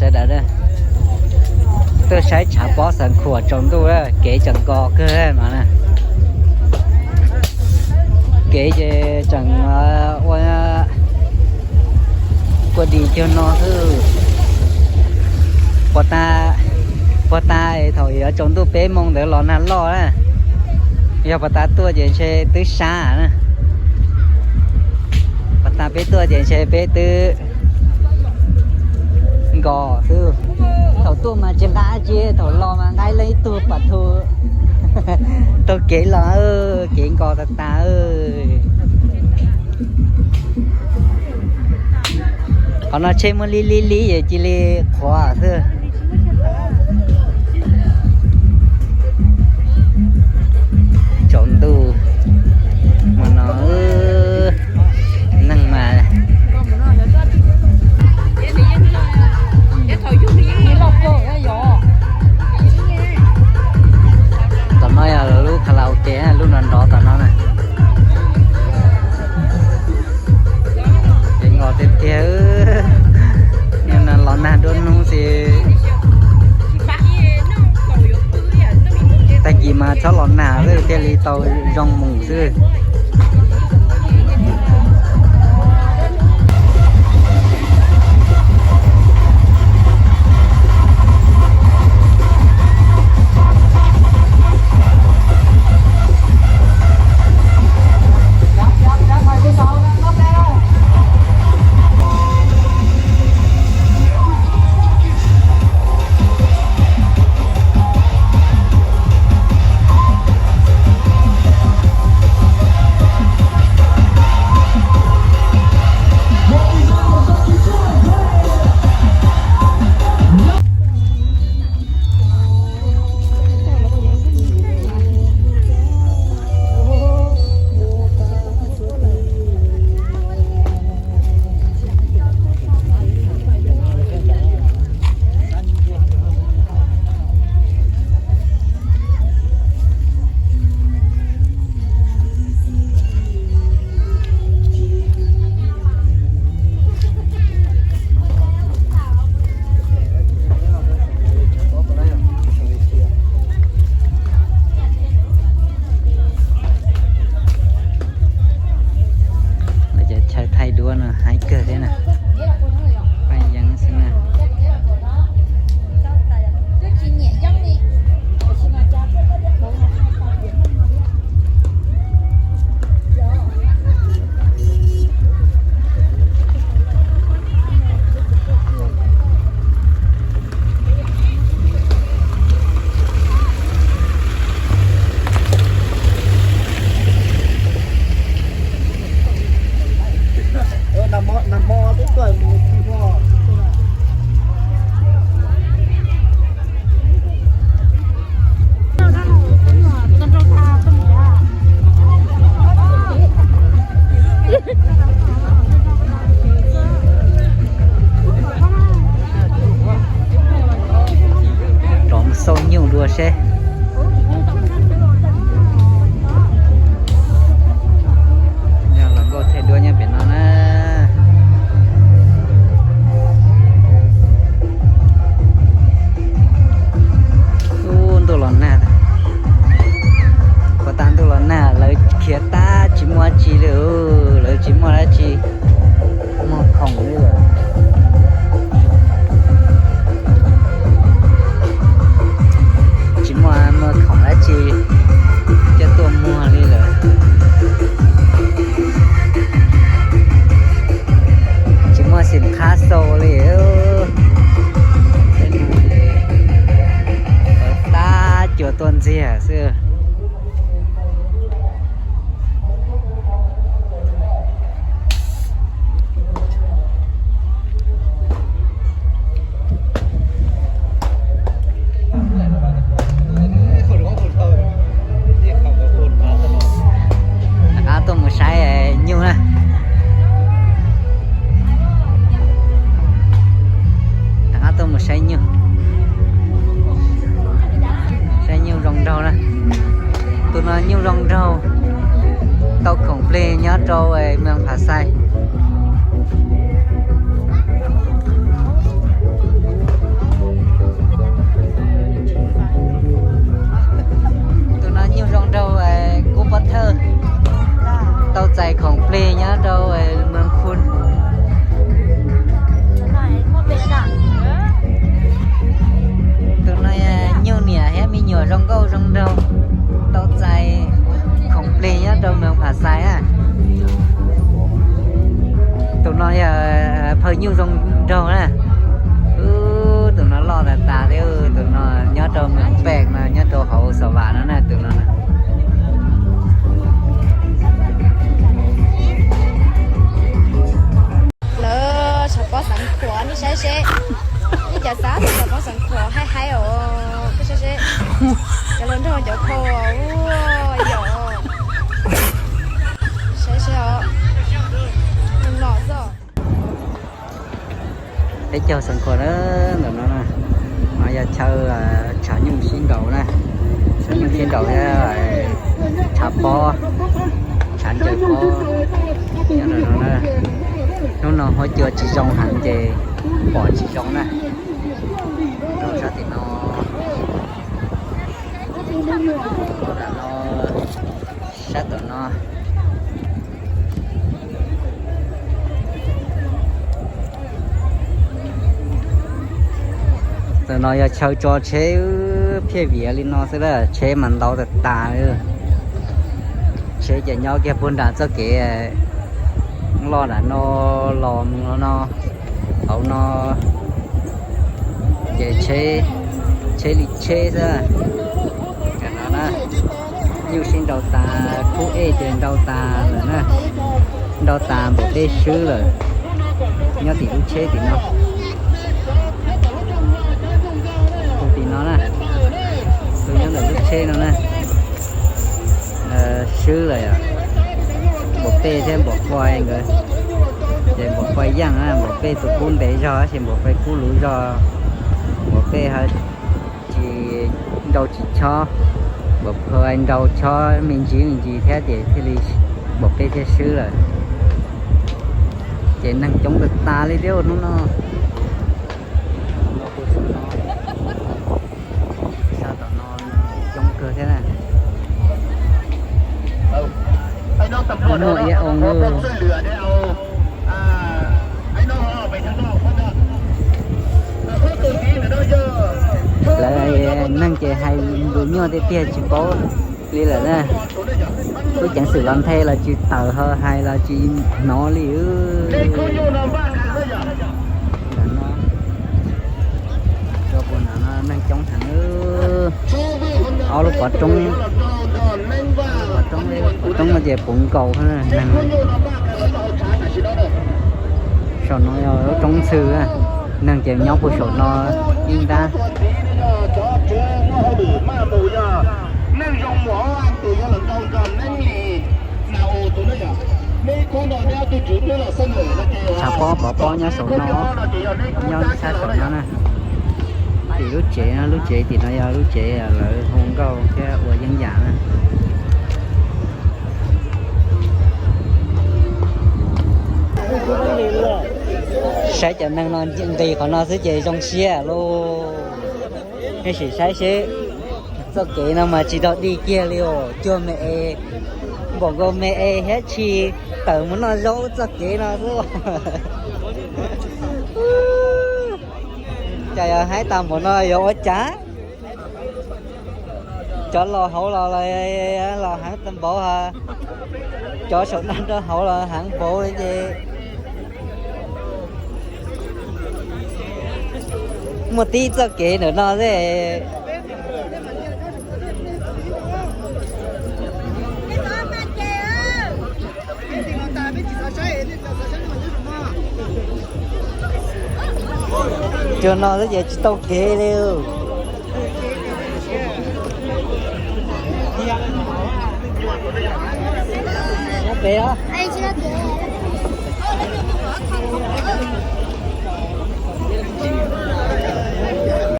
Sawv daws tuaj saib tshav pob Xeev Khuam tsaus ntuj, kev tseem nkos kawg no na. Kev ces tseem ua, ua di cuag no xwb. Puag ta, puag ta thaum yuav tsaus ntuj peb moos ntawd los nag loj na. Yog puag ta tuaj ces ntshe twb sab na. Puag ta peb tuaj ces ntshe peb twb nkos xwb. Thaum tuaj mas tsis nqa dab tsi, thaum los mas nqa ib leeg ib tug pam thu taug kev los, kev nkos tas tas. Qhov no tsheb muab lib lib lib es cia li qhuav xwb. Tsaus ntuj mas no neeg mas. Tom no yog lub karaoke, lub nrov nrov tom no na. Ces nkos tiag tiag, los nag dua hnub xwb. Tag kis mas txhob los nag xwb thiaj li tau zoo mus xwb. Lawv cov chaw thaij duab no haib kawg thiab na. Paj yeeb xwb na. Rov mus xauj nyuj dua seb. Yog hluas nkauj thaij duab nyob pem no na. Ub, ntuj los nag. Puag ta ntuj los nag lawv khiav tag tsis muaj dab tsi li, lawv tsis muaj dab tsi muag khoom li lawm. Tsis muaj muag khoom dab tsi coj tuaj muag li lawm. Tsis muaj xim khab xau li. Tab cua tuaj ntxiag xwb. Rov qab tuaj mus saib nyuj na. Rov qab tuaj mus saib nyuj. Saib nyuj zoo nraug na. Phawj nyuj zoo nraug na. Ub, tus no loj tas tas thiab, tus no nyob rau Moos Pej no, nyob rau hauv Xav Vam no na, tus no na. Lawv tshav pob Xeev Khuam nej saib seb, nej cov xav xav tshav pob Xeev Khuam haib haib os, koj saib seb, cov hluas nraug cov phau ua yom, saib seb os, no xwb. Peb caug Xeev Khuam na, ntawm no na, no yog chaw tshav nyuj sib nraus na, tshav nyuj sib nraus thiab tshav pob, tshav ncaws pob. Hnub no huab cua tsis zoo heev ces pom tsis zoo na. Rau sab tim no, sab tom no. Ntawm no yog chaw tso tsheb, phiaj viav li no xwb, tsheb mas ntau tas tas li. Tsheb ces nyob kiag puag nram txoj kev loj nram no los mus no, hauv no ces tsheb, tsheb li tsheb xwb. Tam no na, nyuj sib nraus tas, khub ej ces nraus tas lawm na, nraus tas npaum peb swb lawm. Nyob tim lub tsheb tim no, tus tim no na, tus nyob ntawm lub tsheb no na, swb lawm yom. Npaum peb thiab npaum pua nkawd, ces npaum pua yaj na, npaum peb tus kub ntev zog ces npaum peb kub luv zog, npaum peb tsis nraus tsis chob, npaum pua nraus chob me ntsis me ntsis thiab ces thiaj li npaum peb thiaj swb lawm. Ces neeg coob tas tas li thiab hnub no. Sab tom no coob kawg thiab na. Muaj ib oo lawv neeg ces hais lus nyuaj tiag tiag tsis paub li lawm na. Lub ceev xwm los nthe los tsis tawm, ho hais los tsis hnov li. Rau puag nram no neeg coob heev. Ob lub pov roob, pov roob no ces puv nkaus neeg. Saum no yog lub roob ntxhw, neeg ces nyob puag saum no ib nrab. Tshav pob pov pob nyob saum no, nyob sab saum no na. Tim lub tsev no, lub tsev tim no yog lub tsev lawv hu nkauj thiab ua yeeb yam na. Saib cov neeg no nqis qhov no xwb ces zoo siab lauj. Nej sim saib seb, txoj kev no mas tsis dog dig kiag li os, cuag me es, npaum nkaus me es thiab tshis tawm mus noj zaub txoj kev no xwb. Cas yog haib tag npaum no yuav ua cas? Cov los hauv los, los heev npaum, cov saum no rau hauv los heev npaum li ces muaj tib txoj kev ntawm no xwb. Cuag no xwb ces tsis tau kev li. Pem os.